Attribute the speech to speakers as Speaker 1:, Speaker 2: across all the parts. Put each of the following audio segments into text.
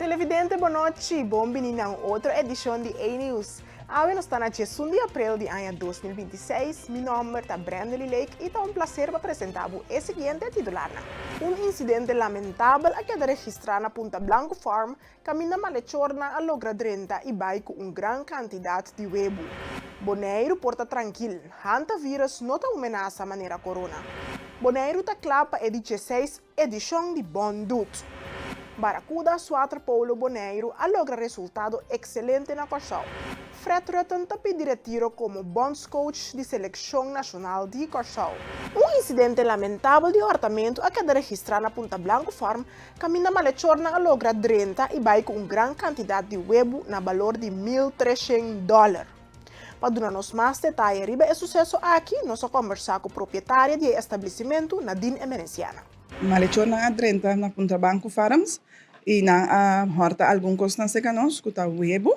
Speaker 1: Televidente, bon nochi. Bon bini na un otro edicion di A-News. Awe nos ta na 11 di april di aña 2026. Mi nomber ta Brandely Lake y ta un placer pa presenta e siguiente titularnan. Un incidente lamentabel a keda registra na Punta Blanco Farm, caminda malechornan a logra drenta y bay cu un gran cantidad di webu. Boneiru por ta trankil, hantavirus no ta un menasa manera corona. Boneiru ta cla pa e 16 edicion di Bon Dut. Barracuda Waterpolo Boneiru a logra resultado excelente na Corsou. Fred Rutten ta pidi retiro como bondscoach di seleccion nacional di Corsou. Un incidente lamentabel di hortamento a keda registra na Punta Blanco Farm, caminda malechornan a logra drenta y bay cu un gran cantidad di webu na balor di 1.300 dollar. Pa duna nos mas detaye riba e suceso aki, nos a combersa cu propietario di establecimento, Nadine Emerenciana.
Speaker 2: Malechornan a drenta na Punta Blanco Farms y nan a horta algun cos nan serca nos, cu ta webu.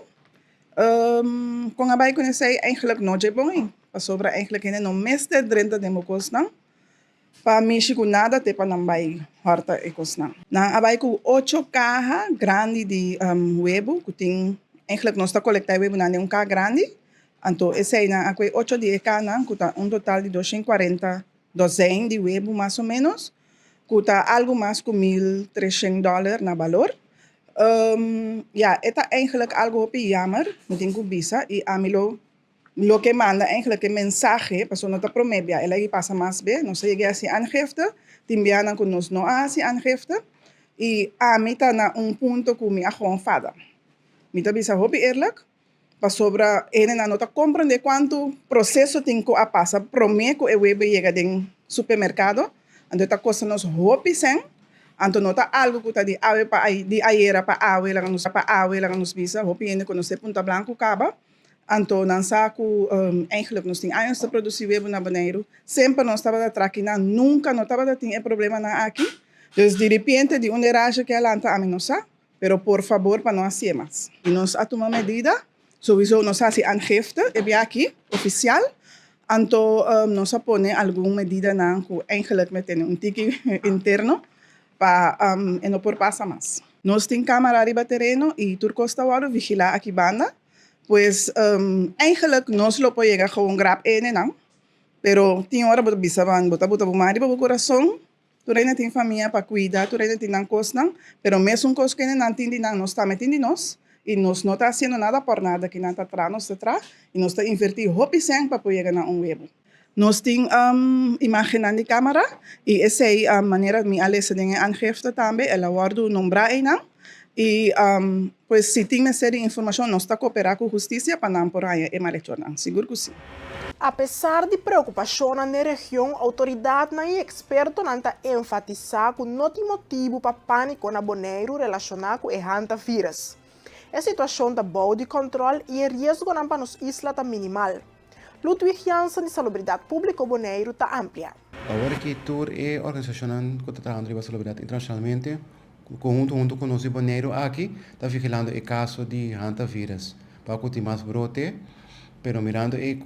Speaker 2: Con a bay cu esey eigenlijk no dje bon, pasobra eigenlijk hende no mester drenta den bo cosnan pa mishi cu nada te pa nan bay horta e cosnan. Nan a bay cu ocho caha grandi di webu cu tin, eigenlijk nos ta colecta e webunan den un caha grandi, anto esey nan a coge ocho di e cahanan cu ta un total di 240 dozijn di webu mas o menos, cu ta algo mas cu 1300 dollar na balor. Ja, e ta eigenlijk algo hopi jammer, mi tin cu bisa, y ami lo ke manda eigenlijk e mensahe, pasobra no ta prome bia, el a pasa mas be, nos a yega hasi aangifte, tin bianan cu nos no a hasi aangifte, y ami ta na un punto cu mi a gewoon fada. Mi ta bisa hopi eerlijk, pasobra hendenan no ta comprende cuanto proceso tin cu a pasa prome cu e webu yega den supermercado, anto ta costa nos hopi sen, anto no ta algo cu ta di awe pa di ayera pa awe laga nos pa awe laga nos bisa, hopi hende conoce Punta Blanco caba, anto nan sa cu eigenlijk nos tin años ta produci webu na Boneiru, semper nos tabata traki nan, nunca no tabata tin e problemanan aki, dus di repente di un raya cu a lanta ami no sa, pero por fabor pa no haci mas. Y nos a tuma medida, sowieso nos a haci aangifte, e bia aki, oficial, anto nos a pone algun medidanan cu eigenlijk mi tene un tiki interno pa e no por pasa mas. Nos tin camara riba tereno y tur cos ta wordo vigila aki banda, pues eigenlijk nos lo por yega gewoon grab hendenan, pero tin ora bo ta bisa ban bo ta buta bo man riba bo corazon. Tur hende tin famia pa cuida, tur hende tin nan cosnan, pero mesun cos cu nan tin di nan, nos tambe tin di nos, y nos no ta haciendo nada por nada cu nan ta tra, nos ta tra, y nos ta inverti hopi cen pa por yega na un webu. Nos tin imagennan di camara, y esey manera mi a lesa den e aangifte tambe, el a wordo nombra eynan, y pues si tin mester di informacion, nos ta coopera cu husticia pa nan por haya e malhechornan, sigur cu si.
Speaker 1: A pesar di preocupacionnan den region, autoridadnan y expertonan ta enfatisa cu no tin motibo pa panico na Boneiru relaciona cu e hantavirus. E situacion ta bou di control y e riesgonan pa nos isla ta minimal. Ludwig Jansen di Salubridad Publico Boneiru ta amplia.
Speaker 3: Awor cu tur e organisacionnan cu ta trahando riba salubridad internacionalmente, conhunto hunto cu nos di Boneiru aki, ta vigilando e caso di hantavirus. Pa cu tin mas brote, pero mirando e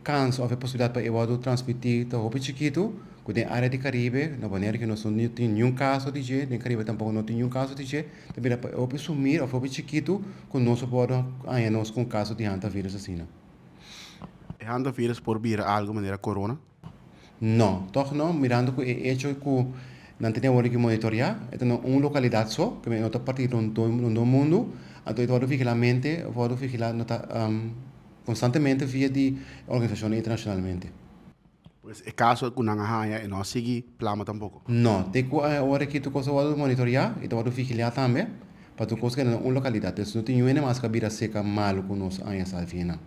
Speaker 3: kans of e posibilidad pa e wordo transmiti ta hopi chikito, cu den area di Caribe, na Boneiru cu nos no tin ningun caso di dje, den Caribe tampoco no tin ningun caso di dje, ta bira pa hopi sumir of hopi chikito cu nos por haña nos cu un caso di hantavirus asina.
Speaker 4: E hantavirus por bira algo manera corona?
Speaker 3: No, toch no, mirando cu e hecho cu nan tin awor cu monitorea, e ta na un localidad so, cu no ta parti rond mundo, anto e ta wordo vigilamente, wordo vigila no ta constantemente via di organisacionnan internacionalmente.
Speaker 4: Pues e caso cu nan a haya e no a sigui plama tampoco?
Speaker 3: No, te cu awor aki tur cos a wordo monitorea y ta wordo vigila tambe, pa tur cos keda na un localidad, entonces no tin niun hende mas cu a bira seca malo cu nos aña sa alfina.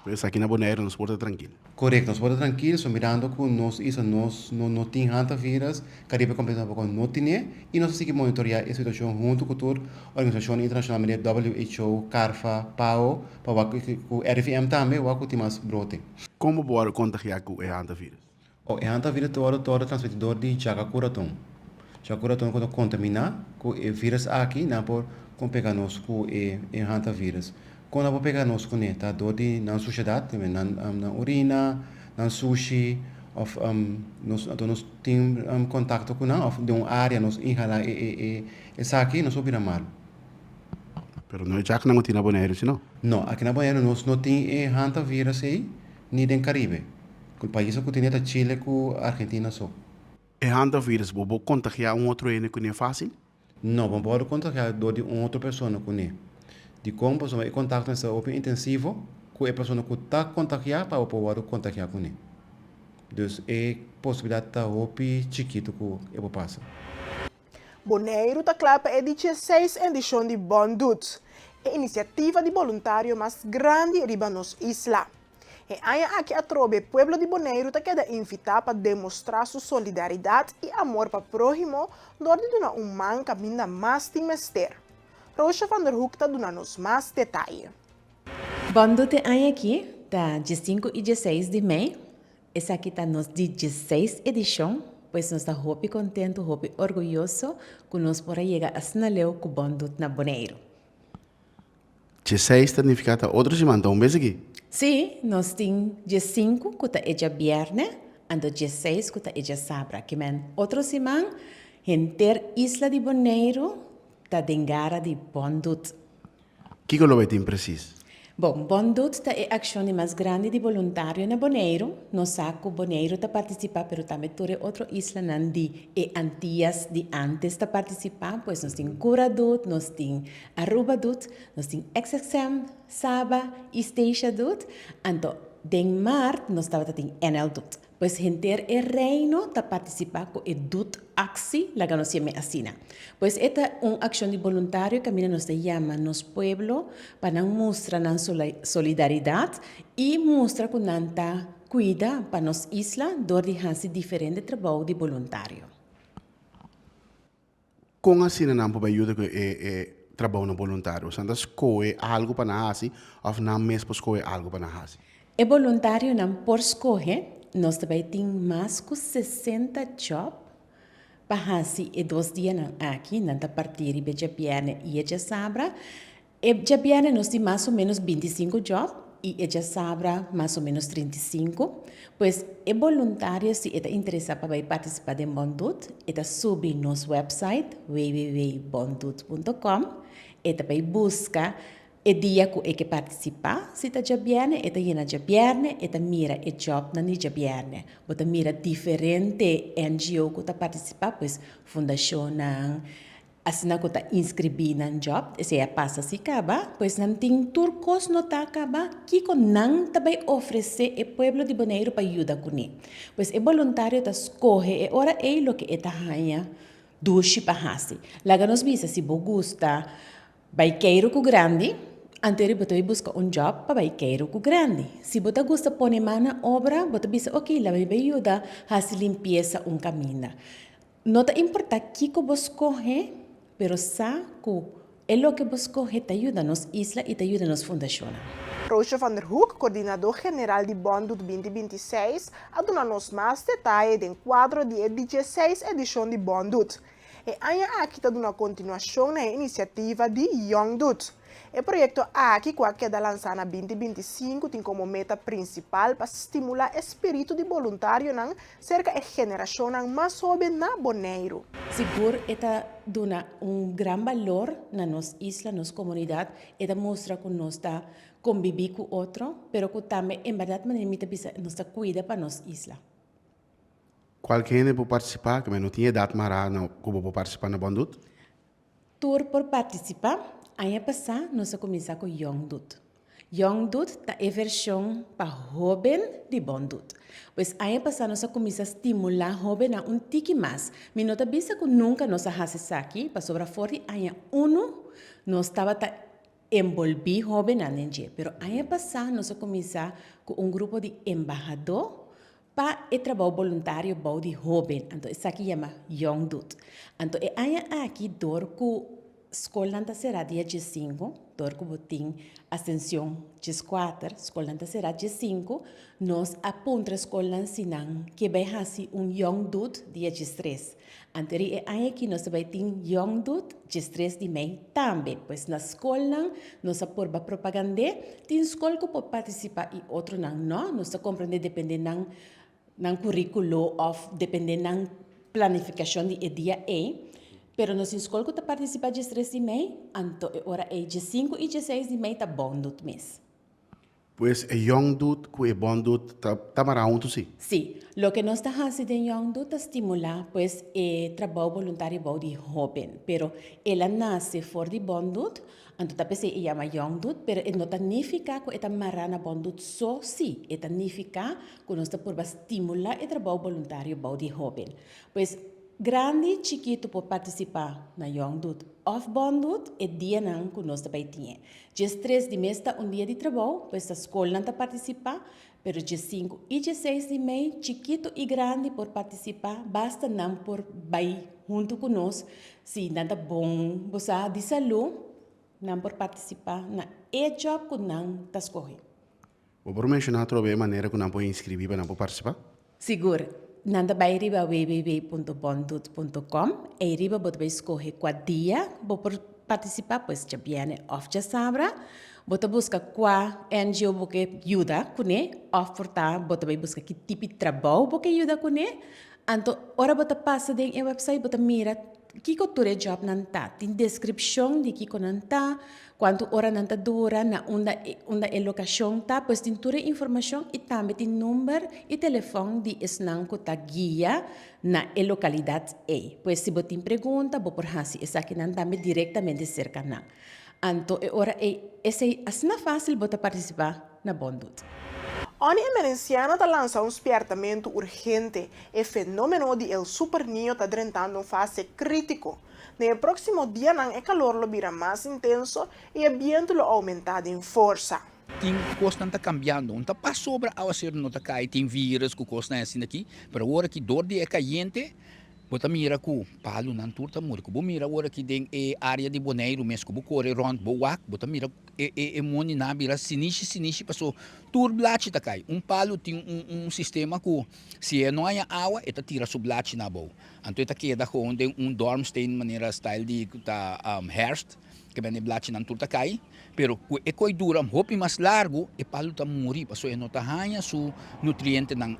Speaker 4: Pues aki na Bonaire nos por ta trankil?
Speaker 3: Correcto, nos por ta trankil, so mirando cu nos isla nos no tin hantavirus, Caribe completo tampoco no tine, y nos a sigui monitorea e situacion hunto cu tur organisacionnan internacional manera WHO, CARFA, PAO, pa wak cu RIVM tambe wak cu tin mas brote.
Speaker 4: Con bo por contagia cu e hantavirus?
Speaker 3: Oh, e hantavirus ta wordo todo transmiti door di chacacuraton. Chacuraton cu ta contamina cu e virus aki, nan por con pega nos cu e hantavirus. Con nan por pega nos cune? Ta door di nan suciedad, nan urina, nan sushi, of nos, anto nos tin contacto cu nan, of den un area nos inhala esaki, nos por bira malo.
Speaker 4: Pero no e djaknan ku tin na Boneiru si no?
Speaker 3: No, aki na Boneiru nos no tin e hantavirus ei, ni den Karibe. Ku paisnan ku tin e ta Chile ku Argentina so.
Speaker 4: E hantavirus bo por kontagiá un otro hende kuné fásil?
Speaker 3: No, bo no por kontagiá dor di un otro persona kuné. Dikon? Pasobra e kontakto mester ta hopi intensivo ku e persona ku ta kontagiá pa bo por wòrdu kontagiá kuné. Dus e posibilidat ta hopi chikitu ku e por pasa.
Speaker 1: Boneiru ta kla pa e di dieseis edishon di Bon Doet, e inisiativa di boluntario mas grandi riba nos isla. E aña aki atrobe pueblo di Boneiru ta keda invitá pa demostrá su solidaridat i amor pa próhimo dor di duna un man kaminda mas tin mester. Roosje van der Hoek ta duna nos mas detaye.
Speaker 5: Bon Doet e aña aki ta diesinku i dieseis di mei. Esaki ta nos di dieseis edishon, pues nos ta hopi kontentu, hopi orguyoso ku nos por a yega asina leu ku Bon Doet na Boneiru.
Speaker 4: Dieseis ta nifiká ta otro siman, ta un bes aki?
Speaker 5: Sí, nos tin diesinku ku ta e djabièrnè, anto dieseis ku ta e djasabra. Ke men otro siman henter isla di Boneiru ta den gara di Bon Doet.
Speaker 4: Kiko lo bai tin presis?
Speaker 5: Bon, Bon Doet ta e akshon di mas grandi di boluntario na Boneiru. Nos sa ku Boneiru ta partisipá, pero tambe tur e otro islanan di e Antias di ántes ta partisipá. Pues nos tin Cura Doet, nos tin Aruba Doet, nos tin XXM, Saba i Statia Doet. Anto den mart nos tabata tin NL Doet. Pues henter e Reino ta partisipá ku e Doet Actie, laga nos yam'é asina. Pues e ta un akshon di boluntario kaminda nos ta yama nos pueblo pa nan mustra nan solidaridat i mustra ku nan ta kuida pa nos isla dor di hasi diferente trabou di boluntario.
Speaker 4: Kon asina nan por bai yuda ku e e trabounan boluntario? Osea nan ta skohe algu pa nan hasi òf nan mes por skohe algu pa nan hasi?
Speaker 5: E boluntarionan por skohe, nos ta bai tin mas ku 60 djòp pa hasi e dos dianan aki, nan ta parti riba e djabièrnè i e djasabra. E djabièrnè nos tin mas o ménos 25 djòp i e djasabra mas o ménos 35. Pues e boluntario si e ta interesá pa bai partisipá den Bon Doet, e ta subi nos wèpsait www.bondoet punto com, e ta bai buska e dia ku e ke partisipá, si ta djabièrnè e ta yena djabièrnè, e ta mira e djòpnan di djabièrnè. Bo ta mira diferente NGO ku ta partisipá, pues fundashonnan, Asina ku ta inskribí nan djòp, esei a pasa si kaba, pues nan tin tur kos notá kaba kiko nan ta bai ofresé e pueblo di Boneiru pa yuda kuné. Pues e boluntario ta skohe e ora ei loke e ta haña dushi pa hasi. Laga nos bisa si bo gusta bai keiru ku grandi, anto bo ta bai buska un djòp pa bai keiru ku grandi. Si bo ta gusta pone man na obra, bo ta bisa oke, laga mi bai yuda hasi limpiesa un kaminda. No ta importá kiko bo skohe, pero sa ku e loke bo skohe ta yuda nos isla i ta yuda nos fundashonnan.
Speaker 1: Roosje van der Hoek, kordinadó general di Bonddoet 2026, a duna nos mas detaye den kuadro di e dieseis edishon di Bonddoet. E aña aki ta duna kontinuashon na e inisiativa di Youngdoet. E proyekto aki ku a keda lansá na 2025 tin komo meta prinsipal pa stimulá e spiritu di boluntarionan serka e generashonnan mas hóben na Boneiru.
Speaker 5: Sigur e ta duna un gran balor na nos isla, nos komunidat, e ta mustra ku nos ta kombibí ku otro, pero ku tambe en bèrdat manera mi ta bisa nos ta kuida pa nos isla.
Speaker 4: Kualke hende por partisipá, ke no tin edat mará na ku bo por partisipá na Bondut?
Speaker 5: Tur por partisipá. Aña pasá nos a kuminsá ku Young Doet. Young Doet ta e vershon pa hóben di Bon Doet. Pues aña pasá nos a kuminsá stimulá hóbennan un tiki mas. Mi no ta bisa ku nunka nos a hasi esaki, pasobra for di aña unu nos tabata enbolbí hóbennan den dje. Pero aña pasá nos a kuminsá ku un grupo di embahadó Pa e trabou boluntario bou di hóben, anto esaki yama Young Doet. Anto e aña aki dor ku skolnan ta será dia diesinku, dor ku bo tin Asension dieskuater, skolnan ta será diesinku, nos a puntra skolnan si nan ke bai hasi un Young Doet dia diestres. Anto ri e aña aki nos ta bai tin Young Doet diestres di mei tambe. Pues na skolnan nos a purba propagand'é. Tin skol ku por partisipá i otronan no. Nos ta komprendé dependé nan nan kuríkulo òf dependé nan planifikashon di e dia ei. Pero nos tin skol ku ta partisipá 13 di mei, anto e ora ei 15 i 16 di mei ta Bondoet mes.
Speaker 4: Pues e Young Doet ku e Bondoet ta ta mará huntu si?
Speaker 5: Sí. Loke nos ta hasi den Young Doet ta stimulá pues e trabou boluntario bou di hóben. Pero el a nase for di Bondoet, anto ta p'esei e yama Young Doet, pero e no ta nifiká ku e ta mará na Bondoet so sí. E ta nifiká ku nos ta purba stimulá e trabou boluntario bou di hóben. Pues grandi, chikitu por partisipá na Young Doet òf Bondoet e dianan ku nos ta bai tin e. 13 di mes ta un dia di trabou, pues ta skolnan ta partisipá, pero 15 i 16 di mei chikitu i grandi por partisipá, basta nan por bai huntu ku nos, si nan ta bon bo sa di salú, nan por partisipá na e job ku nan ta skohe.
Speaker 4: Bo por menshoná atrobe e manera ku nan por inskribí pa nan por partisipá?
Speaker 5: Sigur. Nan ta bai riba www.bondoet.com. Ei riba bo ta bai skohe kua dia bo por partisipá, pues djabièrnè òf djasabra. Bo ta buska kua NGO bo ke yuda kuné òf por ta bo ta bai buska ki tipi trabou bo ke yuda kuné. Anto ora bo ta pasa den e wèpsait bo ta mira Kiko tur e jobnan ta? Tin deskripshon di kiko nan ta, kuantu ora nan ta dura, na unda unda e lokashon ta. Pues tin tur e informashon i tambe tin number i telefòn di esnan ku ta guia na e lokalidat ei. Pues si bo tin pregunta bo por hasi esakinan tambe direktamente serka nan. Anto e ora ei esei asina fásil bo ta partisipá na Bondoet.
Speaker 1: Oni Emerenciano ta lansa un spièrtamentu urgente, e fenómeno di el Super Niño ta drentando un fase krítiko. Den e próksimo dianan e kalor lo bira mas intenso i e bientu lo oumentá den forsa.
Speaker 6: Tin kosnan ta kambiando, un ta pasobra awaseru no ta kai, tin virus ku kosnan asina aki, pero awor aki dor di e kayente bo ta mira ku palunan tur ta muri. Ku bo mira awor aki den e area di Boneiru mes ku bo kore rònt bo wak bo ta mira E e mondinan a bira sinishi sinishi paso tur blachi ta kai. Un palu tin un un sistema ku si e no haña awa e ta tira su blachi na abou. Anto e ta keda gewoon den un dormsteen manera style di ku ta herfst ke bende e blachinan tur ta kai. Pero ku e koi dura hopi mas largu e palu ta muri paso e no ta haña su nutrientenan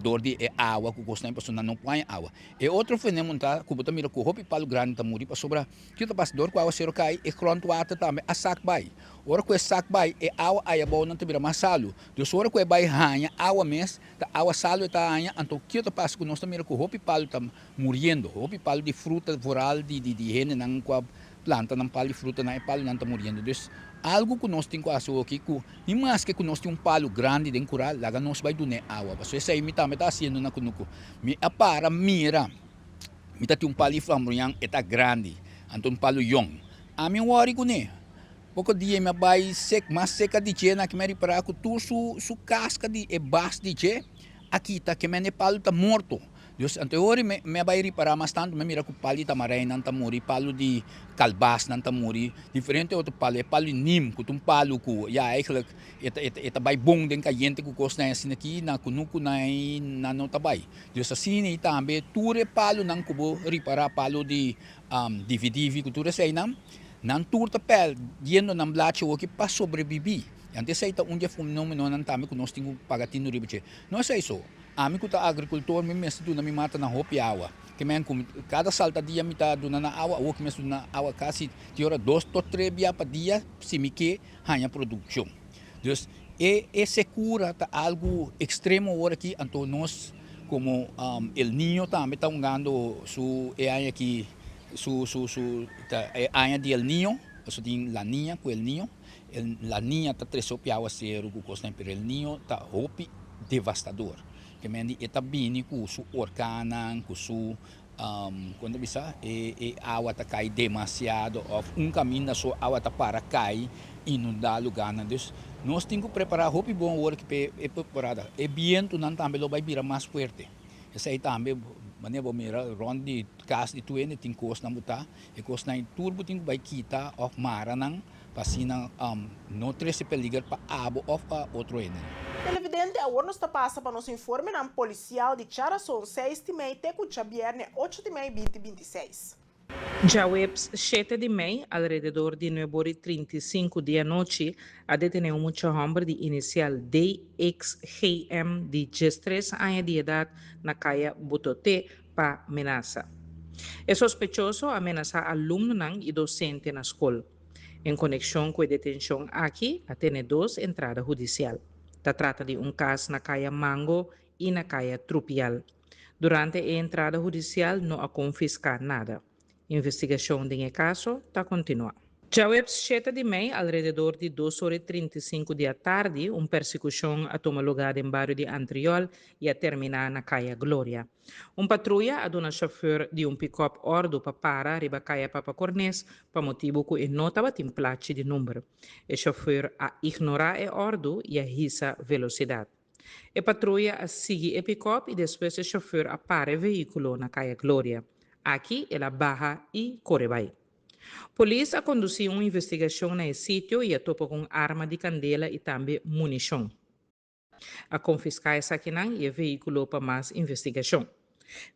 Speaker 6: dor di e awa ku kosnan paso nan no por haña awa. E otro fenomeno ta ku bo ta mira ku hopi palu grandi ta muri pasobra Kiko ta pasa? Dor ku awaseru kai, e grondwater tambe a sak bai. Ora ku e sak bai, e awa aya abou nan ta bira mas salu. Dus ora ku e bai haña awa mes, ta awa salu e ta haña. Anto kiko ta pasa? Ku nos ta mira ku hopi palu ta muriendo. Hopi palu di fruta, vooral di di di hendenan ku a planta nan palu di fruta nan, e palunan ta muriendo. Dus algu ku nos tin ku hasi oki, ku ni maske ku nos tin un palu grandi den kural, laga nos bai dun'é awa. Pasobra esei mi tambe ta hasiendo na kunuku. Mi a para mira. Mi ta tin un palu di flamboyan, e ta grandi, anto un palu yong. Ami a wòri kuné. Poko dia mi a bai sek, mas seka di dje, na ki mi a ripará ku tur su su kaska di e bas di dje a kita, ke men e palu ta morto. Dus anto e ora mi mi a bai ripará mas tantu, mi a mira ku palu di tamareinan ta muri, palu di kalbasnan ta muri, diferente otro palu, e palu di nim ku ta un palu ku ya eigentlik e ta e ta bai bon den kayente ku kosnan asina aki na kunuku nan no ta bai. Dios asina i tambe tur e palunan ku bo ripará, palu di dividivi ku tur eseinan, nan tur ta pèrdiendo nan blachi awoki pa sobrebibí. I anto esei ta un di e fenómenonan tambe ku nos tin ku paga tinu riba dje. No esei so, ami ku ta agrikultor mi mester duna mi matanan hopi awa. Ke men ku kada salta dia mi ta duna nan awa, awoki mi mester duna awa kasi tin ora dos tot tres bia pa dia si mi ke haña produkshon. Dus e e sekura ta algu ekstremo awor aki, anto nos komo El Niño tambe ta hungando su e aña aki su su su ta e aña di El Niño, pasobra tin La Niña ku El Niño, el La Niña ta trese hopi awaseru ku kosnan pero El Niño ta hopi devastador, ke mende e ta bini ku su orkannan ku su Kon ta bisa e e awa ta kai demasiado òf un kaminda so awa ta para kai inundá lugánan. Dus nos tin ku prepará hopi bon awor ki p'e e temporada. E bientunan tambe lo bai bira mas fuerte. Esei tambe manera bo mira rònt di kas di tur hende tin kosnan bo ta, e kosnan ei tur bo tin ku bai kita òf mara nan. Pa asina no trese peliger pa abo òf pa otro hende.
Speaker 1: Televidente, awor nos ta pasa pa nos informenan polisial di djarason 6 di mei te ku djabierne 8 di mei 2026.
Speaker 7: Djaweps shete di mei, alrededor di nuebor i 35 di anochi, a detené un mucha hòmber di inisial DXGM di 13 aña di edat na kaya Butoté pa menasa. E sospechoso a menasá alumnonan i dosente na skol. En konekshon ku e detenshon aki a tene dos entrada hudisial. Ta trata di un kas na Kaya Mango i na Kaya Trupial. Durante e entrada hudisial no a konfiská nada. Investigashon den e kaso ta kontinuá. Djaweps shete di mei, alrededor di dos ora i 35 di atardi, un persekushon a tuma lugá den bario di Antriol i a terminá na Kaya Gloria. Un patruya a duna shofùr di un pikòp òrdu pa para riba Kaya Papa Cornes pa motibu ku e no tabatin plachi di number. E shofùr a ignorá e òrdu i a hisa velosidat. E patruya a sigui e pikòp i despues e shofùr a para e vehíkulo na Kaya Gloria. Aki el a baha i kore bai. Polis a kondusí un investigashon na e sitio i a topa ku un arma di kandela i tambe munishon. A konfiská esakinan i e vehíkulo pa mas investigashon.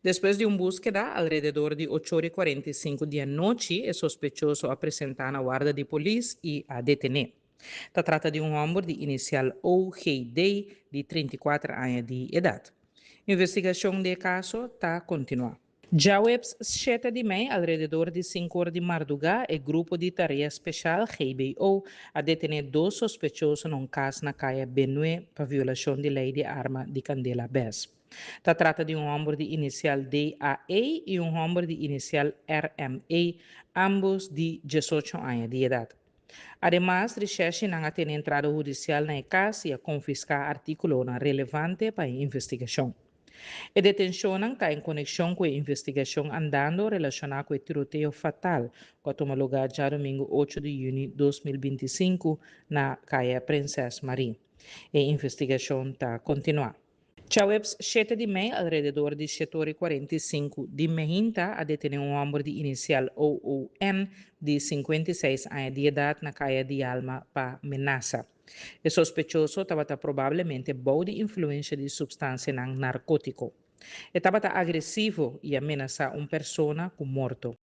Speaker 7: Despues di un búskeda, alrededor di ocho ora i 45 di anochi e sospechoso a presentá na warda di polis i a detené. Ta trata di un hòmber di inisial OGD di 34 aña di edat. Investigashon di e kaso ta kontinuá. Djaweps shete di mei, alrededor di sinku or di mardugá, e Grupo di Tarea Speshal, GBO, a detené dos sospechoso na un kas na Kaya Benue pa violashon di lei di arma di kandela bes. Ta trata di un hòmber di inisial DAE i un hòmber di inisial RME, ámbos di 18 aña di edat. Ademas, reshèrshinan a tene entrada hudisial na e kas i a konfiská artíkulonan relevante pa e investigashon. E detenshonnan ta en konekshon ku e investigashon andando relashoná ku e tiroteo fatal ku a tuma lugá djadumingu 8 di yüni 2025 na Kaya Prinses Marie. E investigashon ta kontinuá. Djaweps 7 di mei, alrededor di 7 ora i 45 di mainta, a detené un hòmber di inisial OON di 56 aña di edat na Kaya di Alma pa menasa. E sospechoso tabata probablemente bou di influensia di supstansianan narkótiko. E tabata agresivo i a menasá un persona ku morto.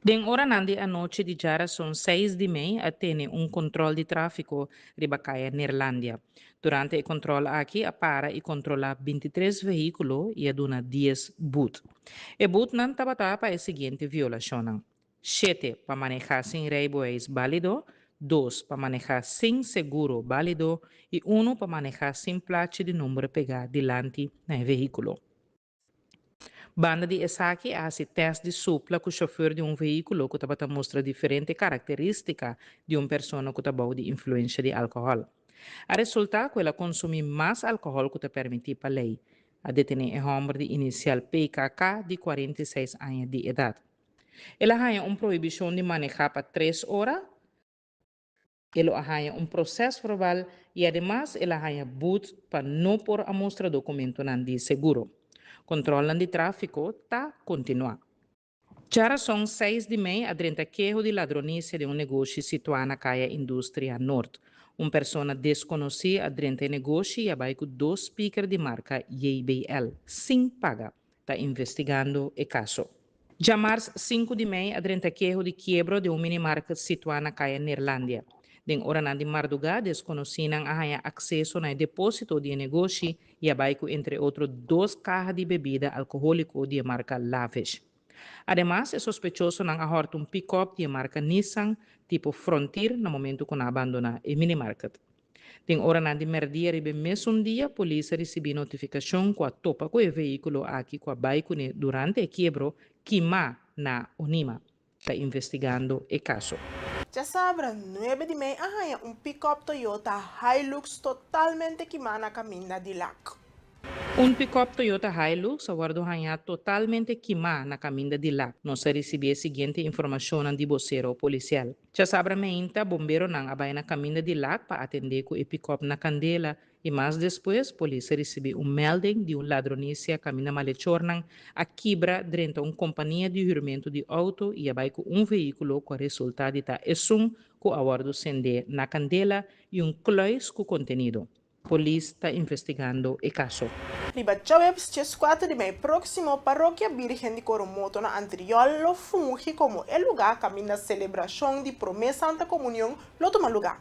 Speaker 7: Den oranan di anochi di djárason 6 di mei a tene un kontròl di tráfiko riba Kaya Neerlandia. Durante e kontròl aki a para i kontrolá 23 vehíkulo i a duna 10 but. E butnan tabata pa e siguiente violashonnan. 7 pa manehá sin reibeweis bálido, 2 pa manehá sin seguro bálido i 1 pa manehá sin plachi di number pegá dilanti na e vehíkulo. Banda di esaki a hasi tèst di supla ku shofùr di un vehíkulo ku tabata mustra diferente karakterístika di un persona ku ta bou di influensia di alkohòl. A resultá ku el a konsumí mas alkohòl ku ta permití pa lei. A detené e hòmber di inisial PKK di 46 aña di edat. El a haña un prohibishon di manehá pa 3 ora, el a haña un prosèsverbal i ademas el a haña but pa no por a mustra dokumentonan di seguro. Kontròlnan di tráfiko ta kontinuá. Djárason 6 di mei a drenta keho di ladronisia di un negoshi situá na Kaya Industria Nort. Un persona deskonosí a drenta e negoshi i a bai ku dos speaker di marka JBL, sin paga. Ta investigando e kaso. Djamars 5 di mei a drenta keho di kiebro di un minimarket situá na Kaya Neerlandia. Den oranan di mardugá, deskonosínan a haña akseso na e depósito di e negoshi i a bai ku entre otro dos kaha di bebida alkohóliko di marka Lavish. Ademas, e sospechosonan a hòrta un pick-up di marka Nissan tipo Frontier na momento ku nan a bandoná e minimarket. Den oranan di mèrdia riba e mesun dia, polis a risibí notifikashon ku a topa ku e vehíkulo aki ku a bai kuné durante e kiebro kimá na Onima. Ta investigando e kaso.
Speaker 1: Djasabra 9 di mei a haña un pick-up Toyota Hilux totalmente kimá na kaminda di Lac.
Speaker 7: Un pick-up Toyota Hilux a wòrdu hañá totalmente kimá na kaminda di Lac. Nos a risibí e siguiente informashon di bosero polisial. Djasabra mainta, bomberonan a bai na kaminda di Lac pa atendé ku e pick-up na kandela i mas despues polis a risibí un melding di un ladronisia kaminda malechornan a kibra drenta un kompania di hürmentu di outo i a bai ku un vehíkulo ku a resultá di ta esun ku a wòrdu sendé na kandela i un kluis ku kontenido. Polis ta investigando e kaso.
Speaker 1: Riba djaweps 4 di mei próksimo, Parokia Virgen di Coromoto na Antriol lo fungi komo e lugá kaminda selebrashon di Promé Santa Komunion lo tuma lugá.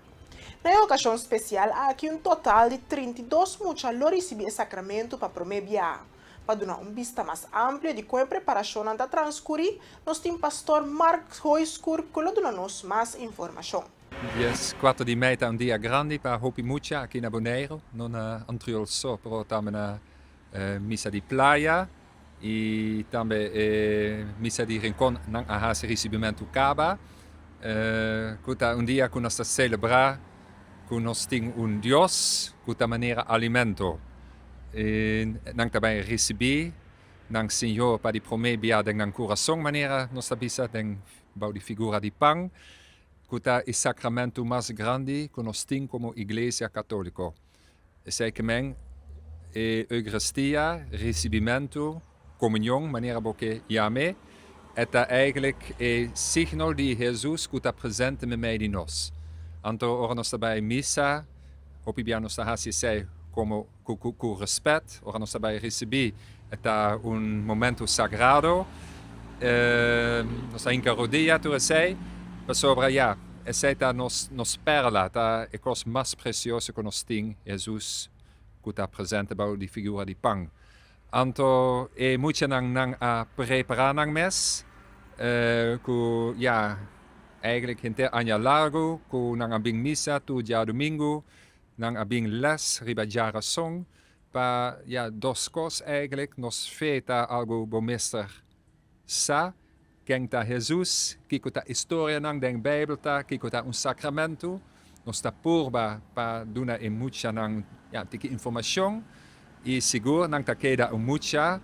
Speaker 1: Na e okashon spesial aki un total di 32 mucha lo risibí e sakramento pa promé biaha. Pa duna un bista mas amplio di kon e preparashonnan ta transkurí, nos tin Pastor Mark Hooyschoor ku lo duna nos mas informashon.
Speaker 8: 14 di mei ta un dia grandi pa hopi mucha aki na Boneiru, no na Antriol so, pero tambe na misa di Playa i tambe e misa di Rincon nan a hasi risibimentu kaba, ku ta un dia ku nos ta selebrá ku nos tin un Dios ku ta manera alimento. I nan ta bai risibí nan Señor pa di promé bia den nan kurason, manera nos ta bisa den bou di figura di pan, ku ta e sakramentu mas grandi ku nos tin komo Iglesia Katóliko. Esei ke men e Eucharistia, risibimentu, komunion, manera bo ke yam'é, e ta eigentlik e signo di Hesus ku ta presente meimei di nos. Anto ora nos ta bai misa, hopi bia nos ta hasi esei komo ku respet, ora nos ta bai risibí e ta un momento sagrado, nos ta hinka rodia tur esei, pasobra ya, esei ta nos nos perla, ta e kos mas presioso ku nos tin, Hesus ku ta presente bou di figura di pan. Anto e muchanan nan a prepará nan mes ku ya eigenlijk henter aña largu ku nan a bin misa tur djadumingu, nan a bin les riba djarason Pa ya dos kos eigenlijk, nos fe ta algu bo mester sa, ken ta Hesus, kiko ta istorianan den Bijbel ta, kiko ta un sakramentu. Nos ta purba pa duna e muchanan ya tiki informashon i sigur nan ta keda un mucha.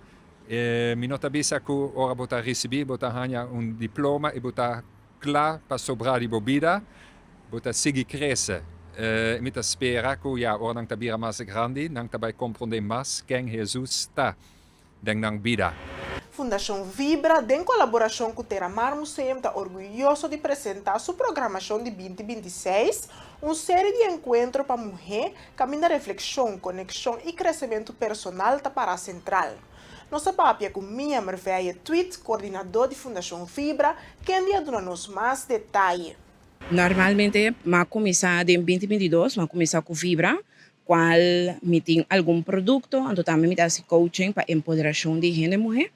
Speaker 8: Mi no ta bisa ku ora bo ta risibí bo ta haña un diploma i bo ta Kla pa sobrá di bo bida, bo ta sigui krese. Mi ta spera ku ya ora nan ta bira mas grandi, nan ta bai komprondé mas ken Hesus ta den nan bida.
Speaker 1: Fundashon Vibra den kolaborashon ku Terramar Museum ta orguyoso di presentá su programashon di 2026, un seri di enkuentro pa muhé kaminda reflekshon, konekshon i kresementu personal ta pará sentral. Nos a papia ku Mia Merveille Tweet, koordinadó di Fundashon Vibra, kende a duna nos mas detaye.
Speaker 9: Normalmente m'a kuminsá den 2022, m'a kuminsá ku Vibra, kual mi tin algun produkto, anto tambe mi ta hasi coaching pa empoderashon di hende muhé.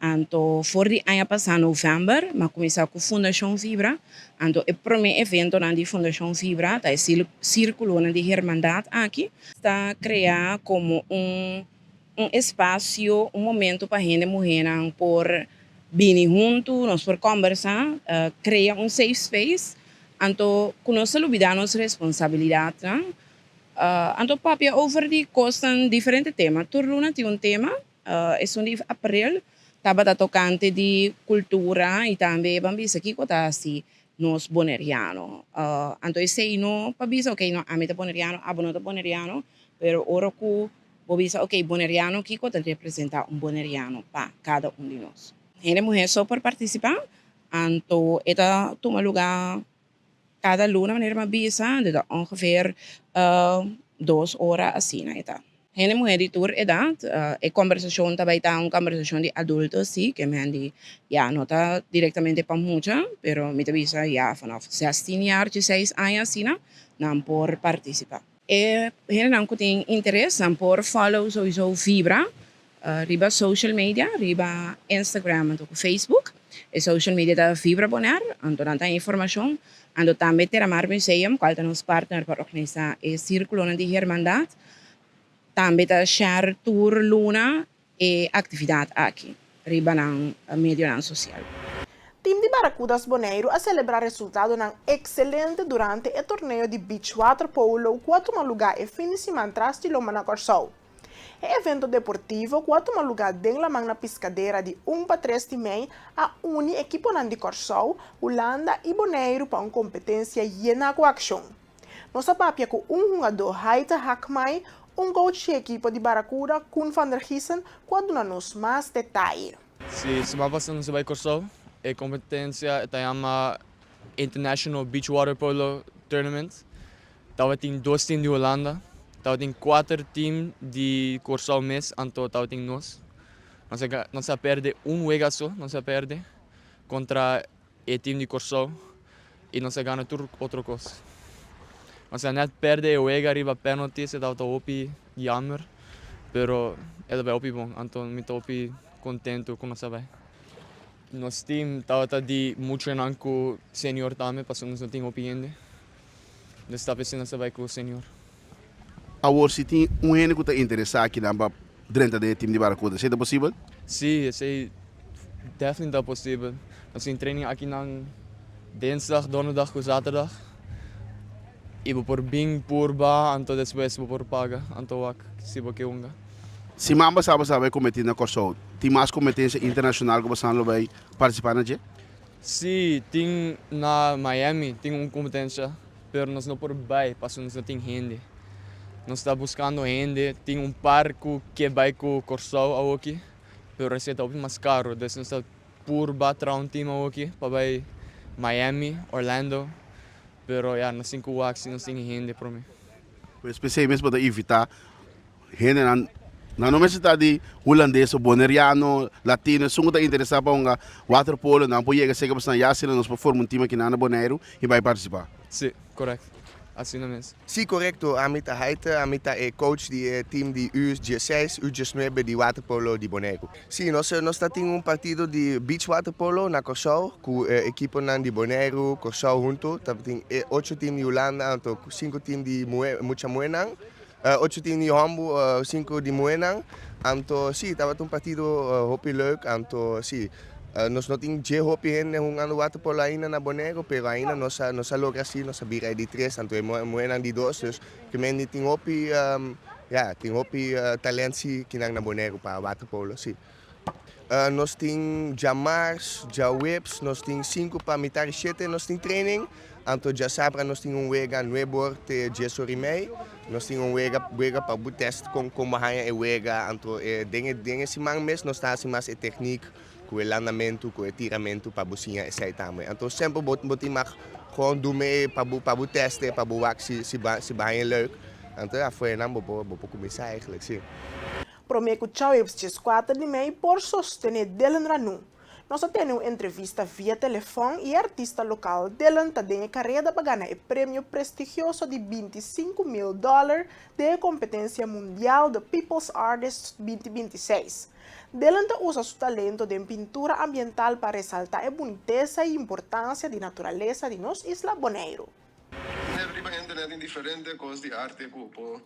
Speaker 9: Anto for di aña pasá novèmber m'a kuminsá ku Fundashon Vibra, anto e promé eventonan di Fundashon Vibra ta e sírkulonan di hermandat aki. Ta kreá komo un Un espasio, un momento pa hende muhénan por bini huntu, nos por kòmbersá, krea un safe space, anto ku nos ta lubidá nos responsabilidatnan, anto papia over di kosnan, diferente tema. Tur luna tin un tema, esun di aprel tabata tokante di kultura i tambe ban bisa kiko ta hasi nos boneriano. Anto esei no pa bisa ok no ami ta boneriano, abo no ta boneriano, pero ora ku Bo bisa, ok, boneriano kiko ta representá un boneriano pa kada un di nos? Hende muhé so por partisipá, anto e ta tuma lugá kada luna manera mi a bisa, anto ta ongeveer dos ora asina e ta. Hende muhé di tur edat, e kombersashon ta bai ta un kombersashon di adulto si, ke men di ya no ta direktamente pa mucha, pero mi ta bisa ya vanaf zestien jaar, dieseis aña asina nan por partisipá. E hendenan ku tin interes nan por follow souiso Vibra riba social media, riba Instagram anto ku Facebook. E social media ta Vibra Bonaire, anto nan ta haña informashon. Anto tambe Terramar Museum, kual ta nos partner pa organisá e sírkulonan di hermandat, tambe ta share tur luna e aktividat aki riba nan medionan sosial.
Speaker 1: Tim di Barracudas Boneiru a selebrá resultadonan ekselente durante e torneo di beach waterpolo ku a tuma lugá e fin di siman tras di lomba na Kòrsou. E evento deportivo ku a tuma lugá den laman na Piskadera di un pa tres di mei a uni ekiponan di Kòrsou, Hulanda i Boneiru pa un kompetensia yená ku akshon. Nos a papia ku un hungadó Haite Hakmai, un coach di ekipo di Barracuda, Koen van der Giessen, ku a duna nos mas detaye.
Speaker 10: Si siman pasa nos a bai Kòrsou, e kompetensia ta yama International Beach Water Polo Tournament. Tabatin dos team di Hulanda, tabatin kuater team di Kòrsou mes, anto tabatin nos. Nos a nos a pèrdè un wega so, nos a pèrdè kontra e team di Kòrsou i nos a gana tur otro kos. Nos a nèt pèrdè e wega riba penaltis, e tabata hopi jammer. Pero el a bai hopi bon, anto mi ta hopi kontentu ku nos a bai. Nos team tabata di muchanan ku senior tambe pasobra nos no tin hopi hende. Dus ta p'esei nos a bai ku senior.
Speaker 4: Awor si tin un hende ku ta interesá akinan pa drenta den e team di Barracuda, esei ta posibel?
Speaker 10: Sí, esei definitely ta posibel. Nos tin training akinan dinsdag, donderdag ku zaterdag. I bo por bin purba anto despues bo por paga anto wak si bo ke hunga.
Speaker 4: Siman pasá bo sa bai kompetí na Kòrsou. Tin mas kompetensia internashonal ku bosan lo bai partisipá na dje?
Speaker 10: Sí, tin na Miami tin un kompetensia, pero nos no por bai pasobra nos no tin hende. Nos ta buskando hende, tin un par ku ke bai ku Kòrsou awoki, pero esei ta hopi mas karu, dus nos ta purba traha un team awoki pa bai Miami, Orlando. Pero ya, nos tin ku wak si nos tin hende promé.
Speaker 4: Pues p'esei mes bo ta invitá hendenan, nan no mester ta di hulandes o boneriano, latino, esun ku ta interesá pa hunga waterpolo, nan por yega serka pasobra ya asina nos por forma un tim akinan na Boneiru i bai partisipá.
Speaker 10: Sí, korekto. Asina mes.
Speaker 11: Sí, korekto. Ami ta Haite, ami ta e coach di e team di U diesseis, U diesnuebe di waterpolo di Boneiru. Sí, nos nos ta tin un partido di beach waterpolo na Kòrsou ku e ekiponan di Boneiru, Kòrsou huntu. Ta tin e ocho team di Hulanda anto sinku team di muhé mucha muhénan, ocho team di hòmbu, sinku di muhénan. Anto sí, tabata un partido hopi leuk. Anto sí, nos no tin dje hopi hende hungando waterpolo ainda na Boneiru, pero ainda nos a nos a logra sí, nos a bira e di tres, anto e muhénan di dos. Dus Kimendi tin hopi ya tin hopi talent si kinan na Boneiru pa waterpolo si. Nos tin djamars, djaweps nos tin sinku pa mitar di shete nos tin training, anto djasabra nos tin un wega nuebor te dies or i mei, nos tin un wega wega pa bo test kon kon bo haña e wega, anto e den e den e siman mes nos ta hasi mas e teknik ku e landamentu ku e tiramentu pa bo siña esei tambe. Anto semper bo bo tin mag gewoon dume pa bo pa bo teste pa bo wak si si ba si bo haña leuk. Anto ya for einan bo por bo por kuminsá eigenlijk si.
Speaker 1: Promé ku Chauips 14 di mei por sostené Dylan Ranu. Nos a tene un entrevista via telefòn i e artista lokal Dylan ta den e kareda pa gana e premio prestigioso di 25 mil dòler den e kompetensia mundial The People's Artist 2026. Dylan ta usa su talento den pintura ambiental pa resaltá e bunitesa i importansia di naturalesa di nos isla Boneiru.
Speaker 12: Riba internet tin diferente kos di arte ku por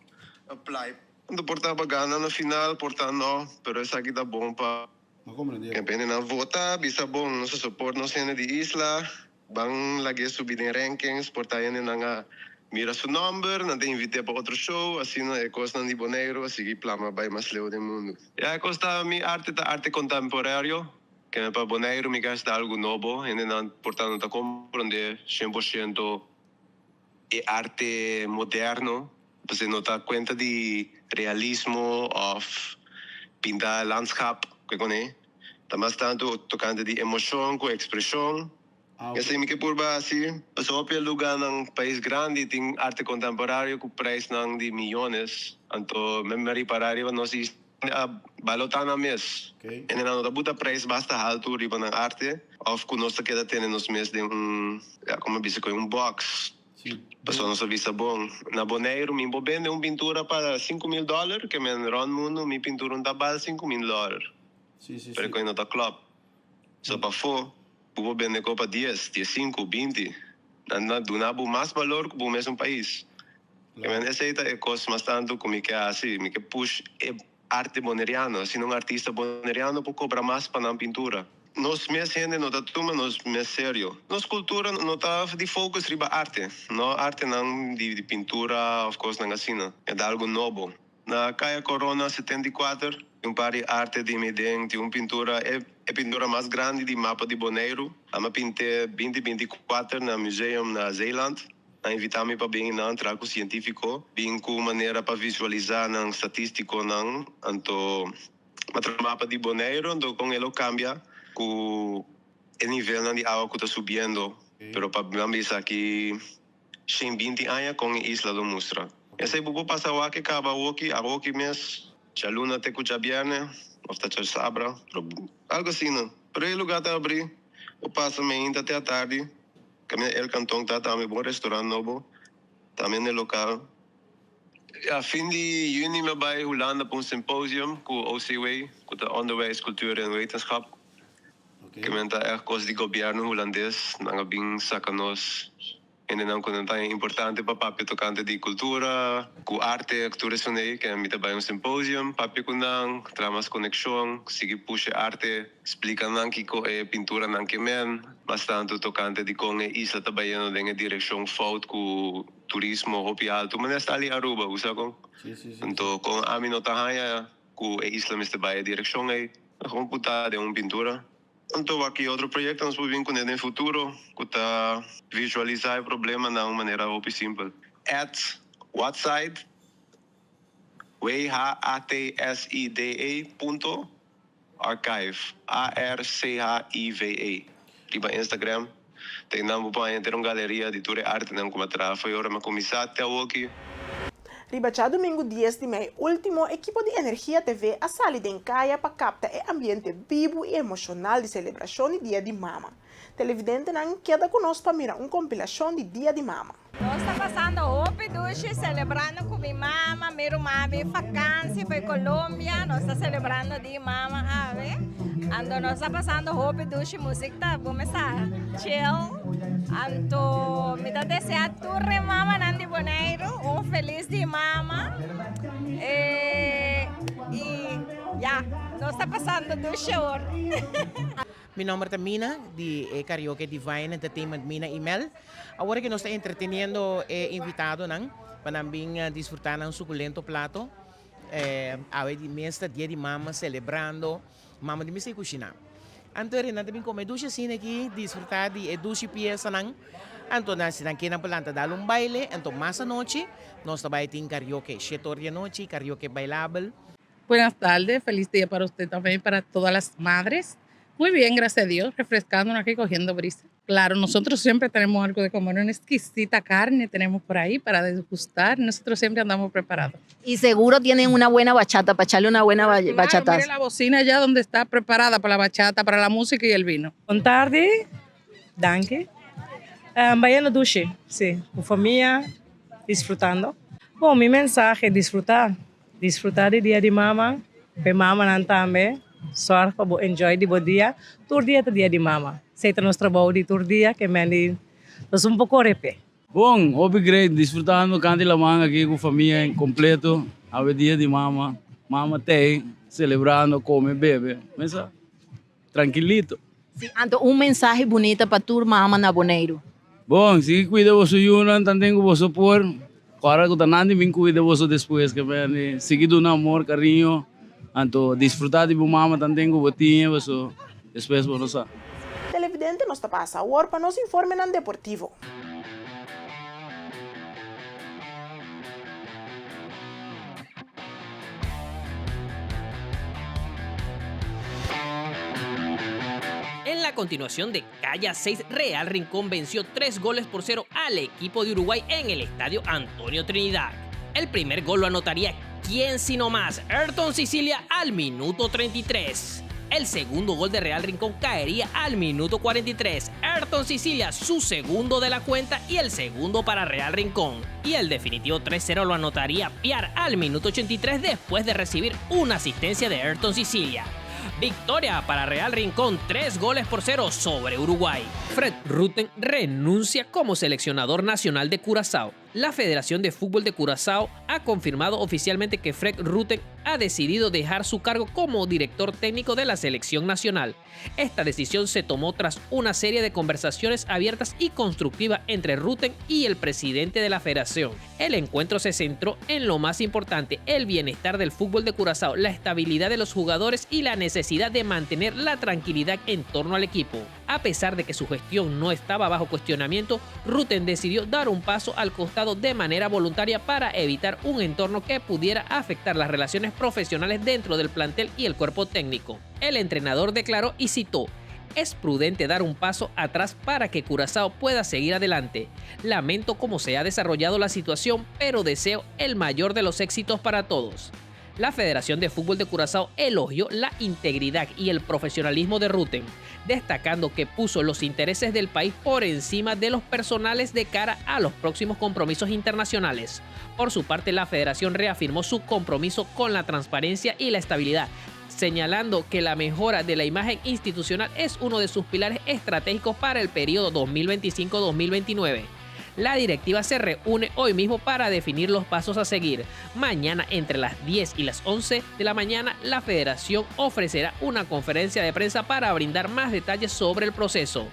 Speaker 12: apply. Anto por ta pa gana na final, por ta no, pero esaki ta bon pa hendenan vota, bisa bon, nos a support nos hende di isla, ban lag'é subi den rankings, por ta hendenan a mira su nomber, nan ta invit'é pa otro show, asina e kosnan di Boneiru a sigui plama bai mas leu den mundu. Ya e kos ta, mi arte ta arte kontemporario, kende pa Boneiru mi kers ta algu nobo, hendenan por ta no ta komprondé 100% e arte moderno, pasobra no ta kuenta di realismo òf pinta landschap, ke kuné, ta mas tantu tokante di emoshon ku ekspreshon. Esei mi ke purba hasi. Pasobra hopi e lugánan pais grandi tin arte kontemporario ku preisnan di miyones, anto mi a ripará riba nos isla a balotá nan mes. Hendenan no ta buta preis basta haltu riba nan arte òf ku nos ta keda tene nos mes den un, ya komo bisa ku un box. Pasobra nos a bisa bon, na Boneiru mi por bende un pintura pa 5000 dòler, ke men rònt mundu mi pintura un ta bal 5000 dòler. Pero ku e no ta klòp. So pafó bo por bende ko pa dies, diesinku, 20. Nan ta duna bo mas balor ku bo mesun pais. Ke men esei ta e kos mas tantu ku mi ke hasi, mi ke push e arte boneriano. Asina un artista boneriano por kobra mas pa nan pintura. Nos mes hende no ta tuma nos mes serio. Nos kultura no ta di focus riba arte, no artenan di pintura of kosnan asina. E ta algu nobo. Na Kaya Korona 74 tin un par di arte di mi den, tin un pintura, e e pintura mas grandi di mapa di Boneiru. Ami a pint'é 2024 na museum na Zeeland. Nan invitá mi pa bin nan traha ku sientífiko, bin ku manera pa visualisá nan statístikonan. Anto mi a traha mapa di Boneiru, anto kon e lo kambia ku e nivelnan di awa ku ta subiendo. Pero pa nan bisa aki 120 aña kon e isla lo mustra. Esei bo por pasa awak e kaba awoki, awoki mes, djaluna te ku djabièrnè òf ta djasabra, pero algu asina. Pero e lugá ta abrí, bo pasa meinta te atardi, kaminda El Cantón ta tambe bon restaurant nobo, tambe n'e lokal. Ya, fin di juni mi a bai Hulanda pa un symposium ku OCW, ku ta Onderwijs, Cultuur en Wetenschap. Ke men ta ègt kos di gobièrnu hulandes. Nan a bin saka nos hendenan ku nan ta importante pa papia tokante di kultura, ku arte, tur esun ei. Ke mi ta bai un symposium, papia ku nan, traha mas konekshon, sigui pusha e arte, splika nan kiko e pinturanan ke men, mas tantu tokante di kon e isla ta bayendo den e direkshon fout ku Turismo hopi alto manera sta li Aruba bo sa kon? Anto kon ami no ta haña ku e isla mester bai e direkshon ei ta kon puta den un pintura. Anto wak ki otro proyekto nos por bin kuné den futuro ku ta visualisá e problema na un manera hopi simpel. At Whatside, W-H-A-T-S-I-D-E, punto. Archive, A-R-C-H-I-V-E, riba Instagram. Ta einan bo por haña henter un galeria di tur e artenan ku mi a traha fo'i ora mi a kuminsá te awoki.
Speaker 1: Riba djadumingu dies di mei último, ekipo di Energia TV a sali den kaya pa kapta e ambiente bibu i emoshonal di selebrashon di Dia di Mama. Televidentenan keda ku nos pa mira un kompilashon di Dia di Mama.
Speaker 13: Nos ta pasando hopi dushi celebrando cu mi mama, mi ruman bin vakantie fo'i Colombia, nos ta celebrando di mama awe, anto nos ta pasando hopi dushi, music ta bo mesa chill, anto mi ta desea tur e mamanan di Boneiru un feliz di mama, y ya, nos ta pasando dushi awor.
Speaker 14: Mi nomber ta Mina di e karaoke Divine Entertainment Mina y Mel. Awor ke nos ta entreteniendo e invitadonan pa nan bin disfruta nan suculento plato. Awe di mes ta dia di mama celebrando mama di mes ta cushina. Anto e nan ta bin come dushi asina aki disfruta di e dushi piesanan. Anto nan si nan ke nan por lanta dal un baile. Anto mas anochi nos ta bai tin karaoke shete or di anochi karaoke bailabel.
Speaker 15: Buenas tardes, feliz día para usted también y para todas las madres. Muy bien, gracias a Dios, refrescándonos aquí, cogiendo brisa. Claro, nosotros siempre tenemos algo de comer, una exquisita carne tenemos por ahí para degustar. Nosotros siempre andamos preparados.
Speaker 16: Y seguro tienen una buena bachata, para echarle una buena
Speaker 15: Claro,
Speaker 16: bachata.
Speaker 15: mire la bocina ya donde está preparada para la bachata, para la música y el vino.
Speaker 17: Bon tardi, danki. Bayendo dushi, si, ku famia, disfrutando. Bon, mi mensahe, disfruta. Disfruta di dia di mama, pa e mamanan tambe, sòrg pa bo enjoy di bo dia, tur dia ta dia di mama, esei ta nos trabou di tur dia ke men di nos un por kore p'e.
Speaker 18: Bon, hopi great, disfrutando kant di laman aki ku famia en kompleto, awe dia di mama, mama t'ei selebrando, kome, bebe, mesa trankilito.
Speaker 16: Si, anto un mensahe bunita pa tur mama na Boneiru.
Speaker 18: Bon, sigui cuida boso yunan tanten cu boso por. Ora cu ta nan di bin cuida boso despues ke bende. Sigui duna amor, cariño, anto disfruta di bo mama tanten cu bo tin e boso despues bo no sa.
Speaker 1: Televidente nos ta pasa awor pa nos informenan deportivo.
Speaker 19: En la continuación de Calla 6, Real Rincón venció 3 goles por 0 al equipo de Uruguay en el estadio Antonio Trinidad. El primer gol lo anotaría quién sino más, Ayrton Sicilia al minuto 33. El segundo gol de Real Rincón caería al minuto 43. Ayrton Sicilia, su segundo de la cuenta y el segundo para Real Rincón. Y el definitivo 3-0 lo anotaría Piar al minuto 83 después de recibir una asistencia de Ayrton Sicilia. Victoria para Real Rincón, 3 goles por 0 sobre Uruguay. Fred Rutten renuncia como seleccionador nacional de Curazao. La Federación de Fútbol de Curazao ha confirmado oficialmente que Fred Rutten ha decidido dejar su cargo como director técnico de la selección nacional. Esta decisión se tomó tras una serie de conversaciones abiertas y constructivas entre Rutten y el presidente de la federación. El encuentro se centró en lo más importante, el bienestar del fútbol de Curazao, la estabilidad de los jugadores y la necesidad de mantener la tranquilidad en torno al equipo. A pesar de que su gestión no estaba bajo cuestionamiento, Rutten decidió dar un paso al costado de manera voluntaria para evitar un entorno que pudiera afectar las relaciones profesionales dentro del plantel y el cuerpo técnico. El entrenador declaró y citó, es prudente dar un paso atrás para que Curazao pueda seguir adelante. Lamento cómo se ha desarrollado la situación, pero deseo el mayor de los éxitos para todos. La Federación de Fútbol de Curazao elogió la integridad y el profesionalismo de Ruten, destacando que puso los intereses del país por encima de los personales de cara a los próximos compromisos internacionales. Por su parte, la federación reafirmó su compromiso con la transparencia y la estabilidad, señalando que la mejora de la imagen institucional es uno de sus pilares estratégicos para el periodo 2025-2029. La directiva se reúne hoy mismo para definir los pasos a seguir. Mañana entre las 10 y las 11 de la mañana, la federación ofrecerá una conferencia de prensa para brindar más detalles sobre el proceso.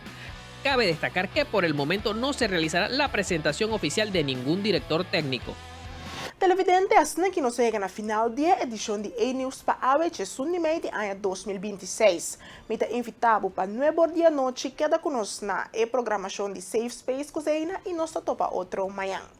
Speaker 19: Cabe destacar que por el momento no se realizará la presentación oficial de ningún director técnico.
Speaker 1: Televidente, asina ku nos a yega na final di e edishon di E-News pa awe 11 di mei di aña 2026. Mi ta invitá bo pa 9 or di anochi keda ku nos na e programashon di Safe Space ku Zeina i nos ta topa otro mañan.